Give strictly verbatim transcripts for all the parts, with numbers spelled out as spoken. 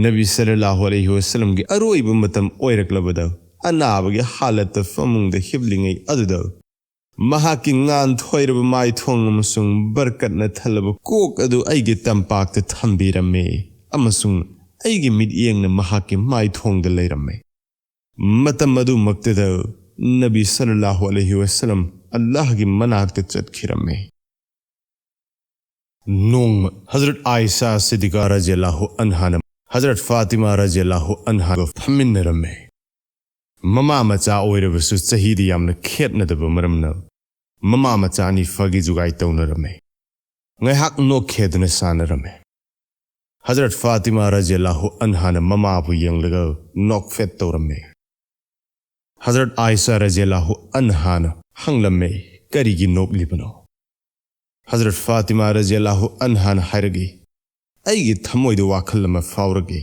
ꯅꯕꯤ ꯁꯜꯂꯜꯂꯥꯍꯨ ꯑꯂꯩꯍꯤ ꯋꯥꯁꯜꯂꯝꯒꯤ ꯑꯔꯣꯏꯕ ꯃꯇꯝ ꯑꯣꯏꯔꯛꯂꯕꯗ, ꯑꯅꯥꯕꯒꯤ ꯍꯥꯂꯠꯇ ꯐꯃꯨꯡꯗ ꯍꯤꯞꯂꯤꯉꯩ ꯑꯗꯨꯗ, ꯃꯍꯥꯛꯀꯤ ꯉꯥꯟꯊꯣꯏꯔꯕ ꯃꯥꯏꯊꯣꯡ ꯑꯃꯁꯨꯡ ꯕꯔꯀꯠꯅ ꯊꯜꯂꯕ ꯀꯣꯛ ꯑꯗꯨ ꯑꯩꯒꯤ ꯇꯝꯄꯥꯛꯇ ꯊꯝꯕꯤꯔꯝꯃꯤ, ꯑꯃꯁꯨꯡ ꯑꯩꯒꯤ ꯃꯤꯠꯌꯦꯡꯅ ꯃꯍꯥꯛꯀꯤ ꯃꯥꯏꯊꯣꯡꯗ ꯂꯩꯔꯝꯃꯤ꯫ ꯃꯇꯝ ꯑꯗꯨꯃꯛꯇꯗ ꯅꯕꯤ ꯁꯜꯂꯜꯂꯥꯍꯨ ꯑꯂꯩꯍꯤ ꯋꯥꯁꯜꯂꯝ ꯑꯜꯂꯥꯍꯒꯤ ꯃꯅꯥꯛꯇ ꯆꯠꯈꯤꯔꯝꯃꯤ꯫ ꯅꯣꯡꯃ ꯍꯖꯔꯠ ꯑꯥꯏꯁꯥ ꯁꯤꯗꯤꯀꯥ ꯔꯖꯤꯌꯜꯂꯥꯍꯨ ꯑꯟꯍꯥꯅ ꯍꯖꯔꯠ ꯐꯥꯇꯤꯃꯥ ꯔꯖꯤꯌꯜꯂꯥꯍꯨ ꯑꯟꯍꯥꯒ ꯐꯝꯃꯤꯟꯅꯔꯝꯃꯤ꯫ ꯃꯃꯥ ꯃꯆꯥ ꯑꯣꯏꯔꯕꯁꯨ ꯆꯍꯤꯗꯤ ꯌꯥꯝꯅ ꯈꯦꯠꯅꯗꯕ ꯃꯔꯝꯅ ꯃꯃꯥ ꯃꯆꯥ ꯑꯅꯤ ꯐꯥꯒꯤ ꯖꯨꯒꯥꯏ ꯇꯧꯅꯔꯝꯃꯤ꯫ ꯉꯥꯏꯍꯥꯛ ꯅꯣꯛꯈꯦꯗꯅ ꯁꯥꯟꯅꯔꯝꯃꯤ꯫ ꯍꯖꯔꯠ ꯐꯥꯇꯤꯃꯥ ꯔꯖꯤꯌꯜꯂꯥꯍꯨ ꯑꯟꯍꯥꯅ ꯃꯃꯥꯕꯨ ꯌꯦꯡꯂꯒ ꯅꯣꯛꯐꯦꯠ ꯇꯧꯔꯝꯃꯤ꯫ ꯍꯖꯔꯠ ꯑꯥꯏꯁꯥ ꯔꯖꯤꯌꯜꯂꯥꯍꯨ ꯑꯟꯍꯥꯅ ꯍꯪꯂꯝꯃꯤ, "ꯀꯔꯤꯒꯤ ꯅꯣꯛꯂꯤꯕꯅꯣ?" ꯍꯖꯔꯠ ꯐꯥꯇꯤꯃꯥ ꯔꯖꯤꯌꯜꯂꯥꯍꯨ ꯑꯟꯍꯥꯅ ꯍꯥꯏꯔꯛꯏ, "ꯑꯩꯒꯤ ꯊꯃꯣꯏꯗ ꯋꯥꯈꯜ ꯑꯃ ꯐꯥꯎꯔꯛꯏ,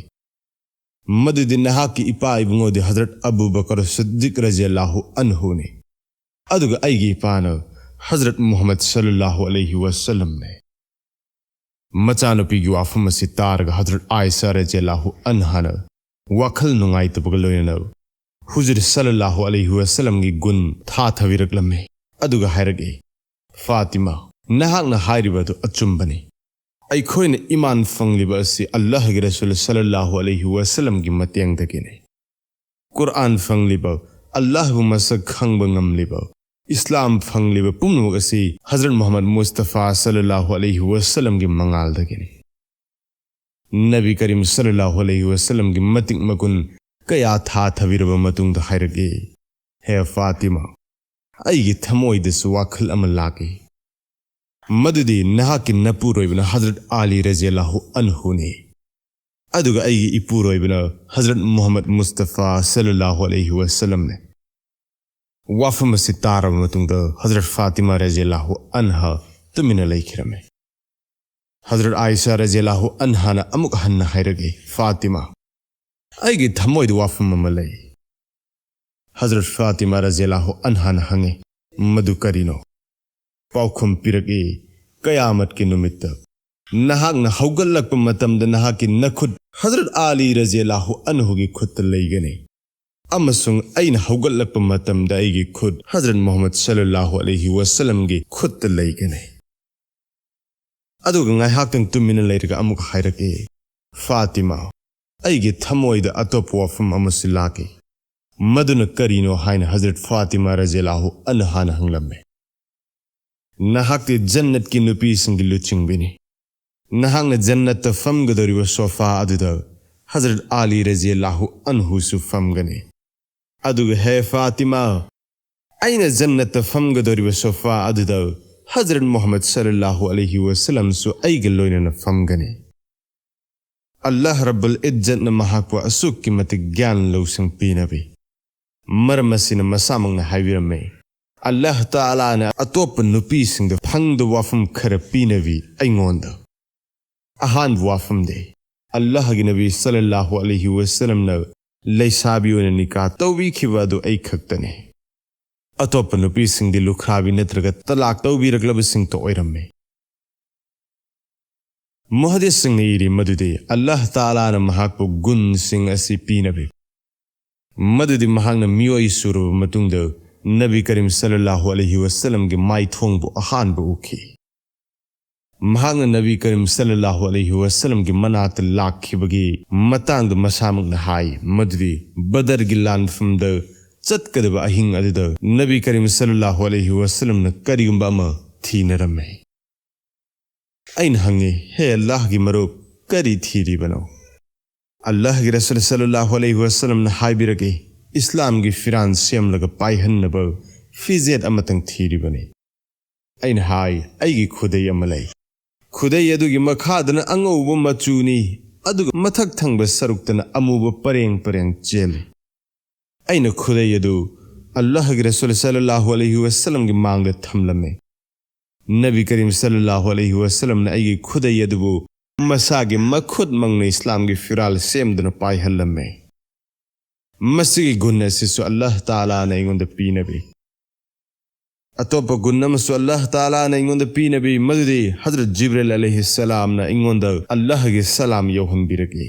ꯃꯗꯨꯗꯤ ꯅꯍꯥꯛꯀꯤ ꯏꯄꯥ ꯏꯕꯨꯡꯉꯣꯗꯤ ꯍꯖꯔꯠ ꯑꯕꯨ ꯕꯀꯔ ꯁꯤꯗꯤꯛ ꯔꯖꯤꯌꯜꯂꯥꯍꯨ ꯑꯟꯍꯨꯅꯤ, ꯑꯗꯨꯒ ꯑꯩꯒꯤ ꯏꯄꯥꯅ ꯍꯖꯔꯠ ꯃꯨꯍꯝꯃꯗ ꯁꯜꯂꯜꯂꯥꯍꯨ ꯑꯂꯩꯍꯤ ꯋꯥꯁꯜꯂꯝꯅꯤ꯫" ꯃꯆꯥꯅꯨꯄꯤꯒꯤ ꯋꯥꯐꯝ ꯑꯁꯤ ꯇꯥꯔꯒ ꯍꯖꯔꯠ ꯑꯥꯏꯁꯥ ꯔꯖꯤꯌꯜꯂꯥꯍꯨ ꯑꯟꯍꯥꯅ ꯋꯥꯈꯜ ꯅꯨꯡꯉꯥꯏꯇꯕꯒ ꯂꯣꯏꯅꯅ ꯍꯨꯖꯨꯔ ꯁꯜꯂꯜꯂꯥꯍꯨ ꯑꯂꯩꯍꯤ ꯋꯥꯁꯜꯂꯝꯒꯤ ꯒꯨꯟ ꯊꯥꯊꯕꯤꯔꯛꯂꯝꯃꯤ, ꯑꯗꯨꯒ ꯍꯥꯏꯔꯛꯏ, "ꯐꯥꯇꯤꯃꯥ, ꯅꯍꯥꯛꯅ ꯍꯥꯏꯔꯤꯕ ꯑꯗꯨ ꯑꯆꯨꯝꯕꯅꯤ꯫ ꯑꯩꯈꯣꯏꯅ ꯏꯃꯥꯟ ꯐꯪꯂꯤꯕ ꯑꯁꯤ ꯑꯜꯂꯥꯍꯒꯤ ꯔꯁꯨꯜ ꯁꯜꯂꯜꯂꯥꯍꯨ ꯑꯂꯩꯍꯤ ꯋꯥꯁꯜꯂꯝꯒꯤ ꯃꯇꯦꯡꯗꯒꯤꯅꯤ꯫ ꯀꯨꯔꯑꯥꯟ ꯐꯪꯂꯤꯕ, ꯑꯜꯂꯥꯍꯕꯨ ꯃꯁꯛ ꯈꯪꯕ ꯉꯝꯂꯤꯕ, ꯏꯁꯂꯥꯝ ꯐꯪꯂꯤꯕ ꯄꯨꯝꯅꯃꯛ ꯑꯁꯤ ꯍꯖꯔꯠ ꯃꯨꯍꯝꯃꯗ ꯃꯨꯁꯇꯐꯥ ꯁꯜꯂꯜꯂꯥꯍꯨ ꯑꯂꯩꯍꯤ ꯋꯥꯁꯜꯂꯝꯒꯤ ꯃꯉꯥꯜꯗꯒꯤꯅꯤ꯫" ꯅꯕꯤ ꯀꯔꯤꯝ ꯁꯜꯂꯜꯂꯥꯍꯨ ꯑꯂꯩꯍꯤ ꯋꯥꯁꯜꯂꯝꯒꯤ ꯃꯇꯤꯛ ꯃꯒꯨꯟ ꯀꯌꯥ ꯊꯥꯊꯕꯤꯔꯕ ꯃꯇꯨꯡꯗ ꯍꯥꯏꯔꯛꯏ, "ꯍꯦ ꯐꯥꯇꯤꯃꯥ, ꯑꯩꯒꯤ ꯊꯃꯣꯏꯗꯁꯨ ꯋꯥꯈꯜ ꯑꯃ ꯂꯥꯛꯏ, ꯃꯗꯨꯗꯤ ꯅꯍꯥꯛꯀꯤ ꯅꯄꯨꯔꯣꯏꯕꯅ ꯍꯖꯔꯠ ꯑꯂꯤ ꯔꯖꯤꯌꯜꯂꯥꯍꯨ ꯑꯟꯍꯨꯅꯤ, ꯑꯗꯨꯒ ꯑꯩꯒꯤ ꯏꯄꯨꯔꯣꯏꯕꯅ ꯍꯖꯔꯠ ꯃꯨꯍꯝꯃꯗ ꯃꯨꯁꯇꯐꯥ ꯁꯜꯂꯜꯂꯥꯍꯨ ꯑꯂꯩꯍꯤ ꯋꯥꯁꯜꯂꯝꯅꯤ꯫" ꯋꯥꯐꯝ ꯑꯁꯤ ꯇꯥꯔꯕ ꯃꯇꯨꯡꯗ ꯍꯖꯔꯠ ꯐꯥꯇꯤꯃꯥ ꯔꯖꯤꯌꯜꯂꯥꯍꯨ ꯑꯟꯍꯥ ꯇꯨꯃꯤꯟꯅ ꯂꯩꯈꯤꯔꯝꯃꯤ꯫ ꯍꯖꯔꯠ ꯑꯥꯏꯁꯥ ꯔꯖꯤꯌꯜꯂꯥꯍꯨ ꯑꯟꯍꯥꯅ ꯑꯃꯨꯛ ꯍꯟꯅ ꯍꯥꯏꯔꯛꯏ, "ꯐꯥꯇꯤꯃꯥ, ꯑꯩꯒꯤ ꯊꯃꯣꯏꯗ ꯋꯥꯐꯝ ꯑꯃ ꯂꯩ꯫" ꯍꯖꯔꯠ ꯐꯥꯇꯤꯃꯥ ꯔꯖꯤꯌꯜꯂꯥꯍꯨ ꯑꯟꯍꯥꯅ ꯍꯪꯉꯤ, "ꯃꯗꯨ ꯀꯔꯤꯅꯣ?" ꯄꯥꯎꯈꯨꯝ ꯄꯤꯔꯛꯏ, "ꯀꯌꯥꯃꯠꯀꯤ ꯅꯨꯃꯤꯠꯇ ꯅꯍꯥꯛꯅ ꯍꯧꯒꯠꯂꯛꯄ ꯃꯇꯝꯗ ꯅꯍꯥꯛꯀꯤ ꯅꯈꯨꯠ ꯍꯖꯔꯠ ꯑꯂꯤ ꯔꯖꯤꯌꯜꯂꯥꯍꯨ ꯑꯟꯍꯨꯒꯤ ꯈꯨꯠꯇ ꯂꯩꯒꯅꯤ, ꯑꯃꯁꯨꯡ ꯑꯩꯅ ꯍꯧꯒꯠꯂꯛꯄ ꯃꯇꯝꯗ ꯑꯩꯒꯤ ꯈꯨꯠ ꯍꯖꯔꯠ ꯃꯨꯍꯝꯃꯗ ꯁꯜꯂꯜꯂꯥꯍꯨ ꯑꯂꯩꯍꯤ ꯋꯁꯜꯂꯝꯒꯤ ꯈꯨꯠꯇ ꯂꯩꯒꯅꯤ꯫ ꯑꯗꯨꯒ ꯉꯥꯏꯍꯥꯛꯇꯪ ꯇꯨꯃꯤꯟꯅ ꯂꯩꯔꯒ ꯑꯃꯨꯛ ꯍꯥꯏꯔꯛꯏ, "ꯐꯥꯇꯤꯃꯥ, ꯑꯩꯒꯤ ꯊꯃꯣꯏꯗ ꯑꯇꯣꯞꯄ ꯋꯥꯐꯝ ꯑꯃꯁꯨ ꯂꯥꯛꯏ꯫ ꯃꯗꯨꯅ ꯀꯔꯤꯅꯣ?" ꯍꯥꯏꯅ ꯍꯖꯔꯠ ꯐꯥꯇꯤꯃꯥ ꯔꯖꯤꯌꯜꯂꯥꯍꯨ ꯑꯟꯍꯥꯅ ꯍꯪꯂꯝꯃꯤ꯫ "ꯅꯍꯥꯛꯇꯤ ꯖꯟꯅꯠꯀꯤ ꯅꯨꯄꯤꯁꯤꯡꯒꯤ ꯂꯨꯆꯤꯡꯕꯤꯅꯤ꯫ ꯅꯍꯥꯛꯅ ꯖꯟꯅꯠꯇ ꯐꯝꯒꯗꯧꯔꯤꯕ ꯁꯣꯐꯥ ꯑꯗꯨꯗ ꯍꯖꯔꯠ ꯑꯂꯤ ꯔꯖꯤꯌꯜꯂꯥꯍꯨ ꯑꯟꯍꯨꯁꯨ ꯐꯝꯒꯅꯤ꯫ ꯑꯗꯨꯒ ꯍꯦ ꯐꯥꯇꯤꯃꯥ, ꯑꯩꯅ ꯖꯟꯅꯠꯇ ꯐꯝꯒꯗꯧꯔꯤꯕ ꯁꯣꯐꯥ ꯑꯗꯨꯗ ꯍꯖꯔꯠ ꯃꯨꯍꯝꯃꯗ ꯁꯜꯂꯜꯂꯥꯍꯨ ꯑꯂꯩꯍꯤ ꯋꯁꯜꯂꯝꯁꯨ ꯑꯩꯒ ꯂꯣꯏꯅꯅ ꯐꯝꯒꯅꯤ꯫" ꯑꯜꯂꯥꯍ ꯔꯕꯨꯜ ꯏꯖꯠꯅ ꯃꯍꯥꯛꯄꯨ ꯑꯁꯨꯛꯀꯤ ꯃꯇꯤꯛ ꯒ꯭ꯌꯥꯟ ꯂꯧꯁꯤꯡ ꯄꯤꯅꯕꯤ꯫ ꯃꯔꯝ ꯑꯁꯤꯅ ꯃꯁꯥꯃꯛꯅ ꯍꯥꯏꯕꯤꯔꯝꯃꯤ, "ꯑꯜꯂꯥꯍ ꯇꯥꯂꯥꯅ ꯑꯇꯣꯞꯄ ꯅꯨꯄꯤꯁꯤꯡꯗ ꯐꯪꯗꯕ ꯋꯥꯐꯝ ꯈꯔ ꯄꯤꯅꯕꯤ ꯑꯩꯉꯣꯟꯗ꯫" ꯑꯍꯥꯟꯕ ꯋꯥꯐꯝꯗꯤ, ꯑꯜꯂꯥꯍꯒꯤ ꯅꯕꯤ ꯁꯜꯂꯜꯂꯥꯍꯨ ꯑꯂꯩꯍꯤ ꯋꯁꯜꯂꯝꯅ ꯂꯩꯁꯥꯕꯤ ꯑꯣꯏꯅ ꯅꯤꯀꯥ ꯇꯧꯕꯤꯈꯤꯕ ꯑꯗꯨ ꯑꯩ ꯈꯛꯇꯅꯤ꯫ ꯑꯇꯣꯞꯄ ꯅꯨꯄꯤꯁꯤꯡꯗꯤ ꯂꯨꯈ꯭ꯔꯥꯕꯤ ꯅꯠꯇ꯭ꯔꯒ ꯇꯂꯥꯛ ꯇꯧꯕꯤꯔꯛꯂꯕꯁꯤꯡꯇ ꯑꯣꯏꯔꯝꯃꯤ꯫ ꯃꯨꯍꯗꯤꯁꯁꯤꯡꯅ ꯏꯔꯤ ꯃꯗꯨꯗꯤ ꯑꯜꯂꯥꯍ ꯇꯥꯂꯥꯅ ꯃꯍꯥꯛꯄꯨ ꯒꯨꯟꯁꯤꯡ ꯑꯁꯤ ꯄꯤꯅꯕꯤ, ꯃꯗꯨꯗꯤ ꯃꯍꯥꯛꯅ ꯃꯤꯑꯣꯏ ꯁꯨꯔꯕ ꯃꯇꯨꯡꯗ ꯅꯕꯤ ꯀꯔꯤꯝ ꯁꯜꯂꯜꯂꯥꯍꯨ ꯑꯂꯩꯍꯤ ꯋꯁꯜꯂꯝꯒꯤ ꯃꯥꯏꯊꯣꯡꯕꯨ ꯑꯍꯥꯟꯕ ꯎꯈꯤ꯫ ꯃꯍꯥꯛꯅ ꯅꯕꯤ ꯀꯔꯤꯝ ꯁꯜꯂꯜꯂꯥꯍꯨ ꯑꯂꯩꯍꯤ ꯋꯁꯜꯂꯝꯒꯤ ꯃꯅꯥꯛꯇ ꯂꯥꯛꯈꯤꯕꯒꯤ ꯃꯇꯥꯡꯗ ꯃꯁꯥꯃꯛꯅ ꯍꯥꯏ ꯃꯗꯨꯗꯤ ꯕꯗꯔꯒꯤ ꯂꯥꯟꯐꯝꯗ ꯆꯠꯀꯗꯕ ꯑꯍꯤꯡ ꯑꯗꯨꯗ ꯅꯕꯤ ꯀꯔꯤꯝ ꯁꯜꯂꯜꯂꯥꯍꯨ ꯑꯂꯩꯍꯤ ꯋꯁꯜꯂꯝꯅ ꯀꯔꯤꯒꯨꯝꯕ ꯑꯃ ꯊꯤꯅꯔꯝꯃꯤ꯫ ꯑꯩꯅ ꯍꯪꯉꯤ, "ꯍꯦ ꯑꯜꯂꯥꯍꯒꯤ ꯃꯔꯨꯞ, ꯀꯔꯤ ꯊꯤꯔꯤꯕꯅꯣ?" ꯑꯜꯂꯥꯍꯒꯤ ꯔꯁꯨꯜ ꯁꯜꯂꯜꯂꯥꯍꯨ ꯑꯂꯩꯍꯤ ꯋꯁꯜꯂꯝꯅ ꯍꯥꯏꯕꯤꯔꯛꯏ, "ꯏꯁꯂꯥꯝꯒꯤ ꯐꯤꯔꯥꯟ ꯁꯦꯝꯂꯒ ꯄꯥꯏꯍꯟꯅꯕ ꯐꯤꯖꯦꯠ ꯑꯃꯇꯪ ꯊꯤꯔꯤꯕꯅꯤ꯫" ꯑꯩꯅ ꯍꯥꯏ, "ꯑꯩꯒꯤ ꯈꯨꯗꯩ ꯑꯃ ꯂꯩ꯫ ꯈꯨꯗꯩ ꯑꯗꯨꯒꯤ ꯃꯈꯥꯗꯅ ꯑꯉꯧꯕ ꯃꯆꯨꯅꯤ, ꯑꯗꯨꯒ ꯃꯊꯛ ꯊꯪꯕ ꯁꯔꯨꯛꯇꯅ ꯑꯃꯨꯕ ꯄꯔꯦꯡ ꯄꯔꯦꯡ ꯆꯦꯜꯂꯤ꯫" ꯑꯩꯅ ꯈꯨꯗꯩ ꯑꯗꯨ ꯑꯜꯂꯥꯍꯒꯤ ꯔꯁꯨꯜ ꯁꯜꯂꯜꯂꯥꯍꯨ ꯑꯂꯩꯍꯤ ꯋꯁꯜꯂꯝꯒꯤ ꯃꯥꯡꯗ ꯊꯝꯂꯝꯃꯤ꯫ ꯅꯕꯤ ꯀꯔꯤꯝ ꯁꯜꯂꯜꯂꯥꯍꯨ ꯑꯂꯩꯍꯤ ꯋꯁꯜꯂꯝꯅ ꯑꯩꯒꯤ ꯈꯨꯗꯩ ꯑꯗꯨꯕꯨ ꯃꯁꯥꯒꯤ ꯃꯈꯨꯠꯃꯛꯅ ꯏꯁꯂꯥꯝꯒꯤ ꯐꯤꯔꯥꯜ ꯁꯦꯝꯗꯨꯅ ꯄꯥꯏꯍꯜꯂꯝꯃꯤ꯫ ꯃꯁꯤꯒꯤ ꯒꯨꯟ ꯑꯁꯤꯁꯨ ꯑꯜꯂꯥꯍ ꯇꯥꯂꯥꯅ ꯑꯩꯉꯣꯟꯗ ꯄꯤꯅꯕꯤ꯫ ꯑꯇꯣꯞꯄ ꯒꯨꯟ ꯑꯃꯁꯨ ꯑꯜꯂꯥꯍ ꯇꯥꯂꯥꯅ ꯑꯩꯉꯣꯟꯗ ꯄꯤꯅꯕꯤ, ꯃꯗꯨꯗꯤ ꯍꯖꯔꯠ ꯖꯤꯕ꯭ꯔꯤꯜ ꯑꯂꯩꯍꯤꯁꯁꯂꯥꯝꯅ ꯑꯩꯉꯣꯟꯗ ꯑꯜꯂꯥꯍꯒꯤ ꯁꯂꯥꯝ ꯌꯧꯍꯟꯕꯤꯔꯛꯏ꯫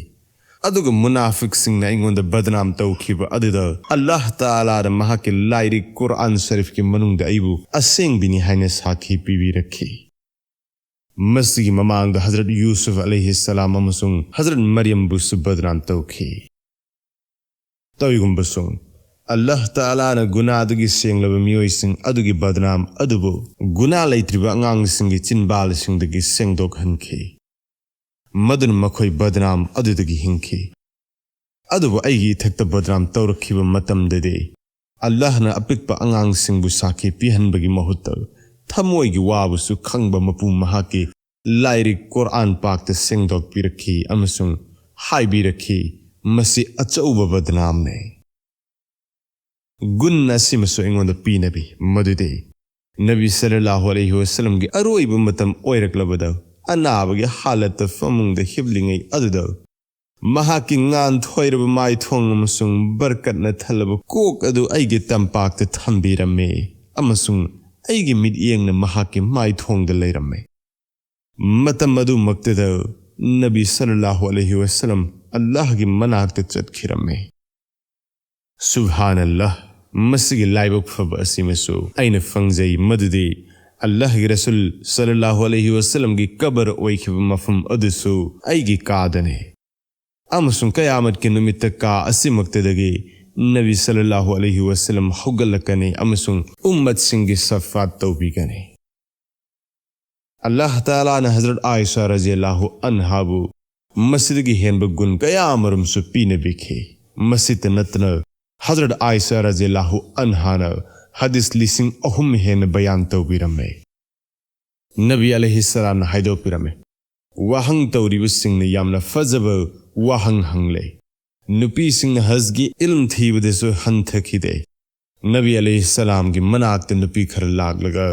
ꯑꯗꯨꯒ ꯃꯨꯅꯥꯐꯤꯛꯁꯤꯡꯅ ꯑꯩꯉꯣꯟꯗ ꯕꯗꯅꯥꯝ ꯇꯧꯈꯤꯕ ꯑꯗꯨꯗ ꯑꯜꯂꯥꯍ ꯇꯥꯂꯥꯅ ꯃꯍꯥꯛꯀꯤ ꯂꯥꯏꯔꯤꯛ ꯀꯨꯔꯑꯥꯟ ꯁꯔꯤꯐꯀꯤ ꯃꯅꯨꯡꯗ ꯑꯩꯕꯨ ꯑꯁꯦꯡꯕꯤꯅꯤ ꯍꯥꯏꯅ ꯁꯥꯈꯤ ꯄꯤꯕꯤꯔꯛꯈꯤ꯫ ꯃꯁꯤꯒꯤ ꯃꯃꯥꯡꯗ ꯍꯖꯔꯠ ꯌꯨꯁꯨꯐ ꯑꯂꯩꯍꯤꯁꯁꯂꯥꯝ ꯑꯃꯁꯨꯡ ꯍꯖꯔꯠ ꯃꯔꯤꯌꯝꯕꯨꯁꯨ ꯕꯗꯅꯥꯝ ꯇꯧꯈꯤ꯫ ꯇꯧꯏꯒꯨꯝꯕꯁꯨꯡ, ꯑꯜꯂꯥꯍ ꯇꯥꯂꯥꯅ ꯒꯨꯅꯥꯗꯒꯤ ꯁꯦꯡꯂꯕ ꯃꯤꯑꯣꯏꯁꯤꯡ ꯑꯗꯨꯒꯤ ꯕꯗꯅꯥꯝ ꯑꯗꯨꯕꯨ ꯒꯨꯅꯥ ꯂꯩꯇ꯭ꯔꯤꯕ ꯑꯉꯥꯡꯁꯤꯡꯒꯤ ꯆꯤꯟꯕꯥꯜꯁꯤꯡꯗꯒꯤ ꯁꯦꯡꯗꯣꯛꯍꯟꯈꯤ꯫ ꯃꯗꯨꯅ ꯃꯈꯣꯏ ꯕꯗꯅꯥꯝ ꯑꯗꯨꯗꯒꯤ ꯍꯤꯡꯈꯤ꯫ ꯑꯗꯨꯕꯨ ꯑꯩꯒꯤ ꯏꯊꯛꯇ ꯕꯗꯅꯥꯝ ꯇꯧꯔꯛꯈꯤꯕ ꯃꯇꯝꯗꯗꯤ, ꯑꯜꯂꯥꯍꯅ ꯑꯄꯤꯛꯄ ꯑꯉꯥꯡꯁꯤꯡꯕꯨ ꯁꯥꯈꯤ ꯄꯤꯍꯟꯕꯒꯤ ꯃꯍꯨꯠꯇ, ꯊꯃꯣꯏꯒꯤ ꯋꯥꯕꯨꯁꯨ ꯈꯪꯕ ꯃꯄꯨ ꯃꯍꯥꯛꯀꯤ ꯂꯥꯏꯔꯤꯛ ꯀꯨꯔꯑꯥꯟ ꯄꯥꯛꯇ ꯁꯦꯡꯗꯣꯛꯄꯤꯔꯛꯈꯤ ꯑꯃꯁꯨꯡ ꯍꯥꯏꯕꯤꯔꯛꯈꯤ, "ꯃꯁꯤ ꯑꯆꯧꯕ ꯕꯗꯅꯥꯝꯅꯤ"꯫ ꯒꯨꯟ ꯑꯁꯤꯃꯁꯨ ꯑꯩꯉꯣꯟꯗ ꯄꯤꯅꯕꯤ, ꯃꯗꯨꯗꯤ ꯅꯕꯤ ꯁꯜꯂꯜꯂꯥꯍꯨ ꯑꯂꯩꯍꯤ ꯋꯥꯁꯜꯂꯝꯒꯤ ꯑꯔꯣꯏꯕ ꯃꯇꯝ ꯑꯣꯏꯔꯛꯂꯕꯗ, ꯑꯅꯥꯕꯒꯤ ꯍꯥꯂꯠꯇ ꯐꯃꯨꯡꯗ ꯍꯤꯞꯂꯤꯉꯩ ꯑꯗꯨꯗ, ꯃꯍꯥꯛꯀꯤ ꯉꯥꯟꯊꯣꯏꯔꯕ ꯃꯥꯏꯊꯣꯡ ꯑꯃꯁꯨꯡ ꯕꯔꯀꯠꯅ ꯊꯜꯂꯕ ꯀꯣꯛ ꯑꯗꯨ ꯑꯩꯒꯤ ꯇꯝꯄꯥꯛꯇ ꯊꯝꯕꯤꯔꯝꯃꯤ, ꯑꯃꯁꯨꯡ ꯑꯩꯒꯤ ꯃꯤꯠꯌꯦꯡꯅ ꯃꯍꯥꯛꯀꯤ ꯃꯥꯏꯊꯣꯡꯗ ꯂꯩꯔꯝꯃꯤ꯫ ꯃꯇꯝ ꯑꯗꯨꯃꯛꯇꯗ ꯅꯕꯤ ꯁꯜꯂꯜꯂꯥꯍꯨ ꯑꯂꯩꯍꯤ ꯋꯥꯁꯜꯂꯝ ꯑꯜꯂꯥꯍꯒꯤ ꯃꯅꯥꯛꯇ ꯆꯠꯈꯤꯔꯝꯃꯤ꯫ ꯁꯨꯕꯍꯥꯅꯜꯂꯥꯍ, ꯃꯁꯤꯒꯤ ꯂꯥꯏꯕꯛ ꯐꯕ ꯑꯁꯤꯃꯁꯨ ꯑꯩꯅ ꯐꯪꯖꯩ, ꯃꯗꯨꯗꯤ ꯑꯜꯂꯥꯍꯒꯤ ꯔꯁꯨꯜ ꯁꯜꯂꯜꯂꯥꯍꯨ ꯑꯂꯩꯍꯤ ꯋꯥꯁꯜꯂꯝꯒꯤ ꯀꯕꯔ ꯑꯣꯏꯈꯤꯕ ꯃꯐꯝ ꯑꯗꯨꯁꯨ ꯑꯩꯒꯤ ꯀꯥꯗꯅꯤ꯫ ꯑꯃꯁꯨꯡ ꯀꯌꯥꯃꯠꯀꯤ ꯅꯨꯃꯤꯠꯇ ꯀꯥ ꯑꯁꯤꯃꯛꯇꯗꯒꯤ ꯅꯕꯤ ꯁꯜꯂꯜꯂꯥꯍꯨ ꯑꯂꯩꯍꯤ ꯋꯥꯁꯜꯂꯝ ꯍꯧꯒꯠꯂꯛꯀꯅꯤ ꯑꯃꯁꯨꯡ ꯎꯝꯃꯠꯁꯤꯡꯒꯤ ꯁꯐꯥꯠ ꯇꯧꯕꯤꯒꯅꯤ꯫ ꯑꯜꯂꯥꯍ ꯇꯥꯂꯥꯅ ꯍꯖꯔꯠ ꯑꯥꯏꯁꯥ ꯔꯖꯤꯌꯜꯂꯥꯍꯨ ꯑꯟꯍꯥꯕꯨ ꯃꯁꯤꯗꯒꯤ ꯍꯦꯟꯕ ꯒꯨꯟ ꯀꯌꯥ ꯑꯃꯔꯣꯝꯁꯨ ꯄꯤꯅꯕꯤꯈꯤ꯫ ꯃꯁꯤꯇ ꯅꯠꯇꯅ, ꯍꯖꯔꯠ ꯑꯥꯏꯁꯥ ꯔꯖꯤꯌꯜꯂꯥꯍꯨ ꯑꯟꯍꯥꯅ ꯍꯗꯤꯁ ꯂꯤꯁꯤꯡ ꯑꯍꯨꯝ ꯍꯦꯟꯅ ꯕꯌꯥꯟ ꯇꯧꯕꯤꯔꯝꯃꯦ꯫ ꯅꯕꯤ ꯑꯂꯩꯍꯤꯁꯁꯂꯥꯝꯅ ꯍꯥꯏꯗꯣꯛꯄꯤꯔꯝꯃꯤ, "ꯋꯥꯍꯪ ꯇꯧꯔꯤꯕꯁꯤꯡꯅ ꯌꯥꯝꯅ ꯐꯖꯕ ꯋꯥꯍꯪ ꯍꯪꯂꯦ꯫ ꯅꯨꯄꯤꯁꯤꯡꯅ ꯍꯖꯒꯤ ꯏꯜꯝ ꯊꯤꯕꯗꯁꯨ ꯍꯟꯊꯈꯤꯗꯦ"꯫ ꯅꯕꯤ ꯑꯂꯩꯍꯤꯁꯁꯂꯥꯝꯒꯤ ꯃꯅꯥꯛꯇ ꯅꯨꯄꯤ ꯈꯔ ꯂꯥꯛꯂꯒ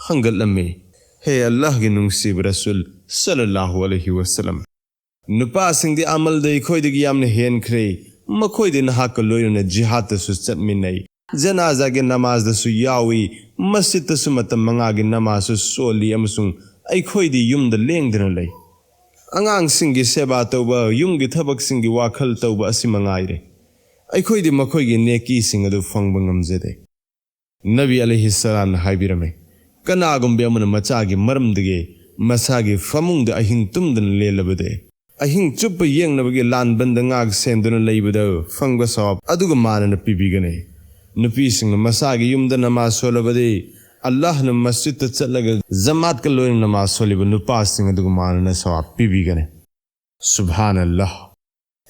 ꯍꯪꯒꯠꯂꯝꯃꯤ, "ꯍꯦ ꯑꯜꯂꯥꯍꯒꯤ ꯅꯨꯡꯁꯤꯕ ꯔꯁꯨꯜ ꯁꯜꯂꯜꯂꯥꯍꯨ ꯑꯂꯩꯍꯤ ꯋꯥꯁꯜꯂꯝ, ꯅꯨꯄꯥꯁꯤꯡꯗꯤ ꯑꯃꯜꯗ ꯑꯩꯈꯣꯏꯗꯒꯤ ꯌꯥꯝꯅ ꯍꯦꯟꯈ꯭ꯔꯦ꯫ ꯃꯈꯣꯏꯗꯤ ꯅꯍꯥꯛꯀ ꯂꯣꯏꯅꯅ ꯖꯤꯍꯥꯗꯇꯁꯨ ꯆꯠꯃꯤꯟꯅꯩ, ꯖꯅꯥꯖꯥꯒꯤ ꯅꯃꯥꯖꯗꯁꯨ ꯌꯥꯎꯏ, ꯃꯁꯖꯤꯠꯇꯁꯨ ꯃꯇꯝ ꯃꯉꯥꯒꯤ ꯅꯃꯥꯖꯁꯨ ꯁꯣꯜꯂꯤ ꯑꯃꯁꯨꯡ ꯑꯩꯈꯣꯏꯗꯤ ꯌꯨꯝꯗ ꯂꯦꯡꯗꯅ ꯂꯩ꯫ ꯑꯉꯥꯡꯁꯤꯡꯒꯤ ꯁꯦꯕꯥ ꯇꯧꯕ, ꯌꯨꯝꯒꯤ ꯊꯕꯛꯁꯤꯡꯒꯤ ꯋꯥꯈꯜ ꯇꯧꯕ ꯑꯁꯤ ꯃꯉꯥꯏꯔꯦ꯫ ꯑꯩꯈꯣꯏꯗꯤ ꯃꯈꯣꯏꯒꯤ ꯅꯦꯀꯤꯁꯤꯡ ꯑꯗꯨ ꯐꯪꯕ ꯉꯝꯖꯗꯦ꯫ ꯅꯕꯤ ꯑꯂꯩꯍꯤꯁꯁꯂꯥꯝꯅ ꯍꯥꯏꯕꯤꯔꯝꯃꯤ, ꯀꯅꯥꯒꯨꯝꯕ ꯑꯃꯅ ꯃꯆꯥꯒꯤ ꯃꯔꯝꯗꯒꯤ ꯃꯁꯥꯒꯤ ꯐꯃꯨꯡꯗ ꯑꯍꯤꯡ ꯇꯨꯝꯗꯅ ꯂꯦꯜꯂꯕꯗꯤ, ꯑꯍꯤꯡ ꯆꯨꯞꯄ ꯌꯦꯡꯅꯕꯒꯤ ꯂꯥꯟꯕꯟꯗ ꯉꯥꯛ ꯁꯦꯟꯗꯨꯅ ꯂꯩꯕꯗ ꯐꯪꯕ ꯁꯋꯥꯕ ꯑꯗꯨꯒ ꯃꯥꯟꯅꯅ ꯄꯤꯕꯤꯒꯅꯤ꯫ ꯅꯨꯄꯤꯁꯤꯡꯅ ꯃꯁꯥꯒꯤ ꯌꯨꯝꯗ ꯅꯃꯥꯖ ꯁꯣꯜꯂꯕꯗꯤ, ꯑꯜꯂꯥꯍꯅ ꯃꯁꯖꯤꯠꯇ ꯆꯠꯂꯒ ꯖꯃꯥꯠꯀ ꯂꯣꯏꯅ ꯅꯃꯥꯖ ꯁꯣꯜꯂꯤꯕ ꯅꯨꯄꯥꯁꯤꯡ ꯑꯗꯨꯒ ꯃꯥꯟꯅꯅ ꯁꯋꯥꯕ ꯄꯤꯕꯤꯒꯅꯤ꯫ ꯁꯨꯕꯍꯥꯅꯜꯂꯥꯍ꯫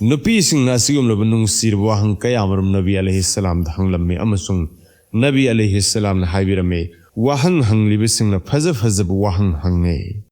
ꯅꯨꯄꯤꯁꯤꯡꯅ ꯑꯁꯤꯒꯨꯝꯂꯕ ꯅꯨꯡꯁꯤꯔꯕ ꯋꯥꯍꯪ ꯀꯌꯥꯃꯔꯨꯝ ꯅꯕꯤ ꯑꯂꯩꯍꯤꯁꯁꯂꯥꯝꯗ ꯍꯪꯂꯝꯃꯤ ꯑꯃꯁꯨꯡ ꯅꯕꯤ ꯑꯂꯩꯍꯤꯁꯁꯂꯥꯝꯅ ꯍꯥꯏꯕꯤꯔꯝꯃꯤ, ꯋꯥꯍꯪ ꯍꯪꯂꯤꯕꯁꯤꯡꯅ ꯐꯖ ꯐꯖꯕ ꯋꯥꯍꯪ ꯍꯪꯉꯤ꯫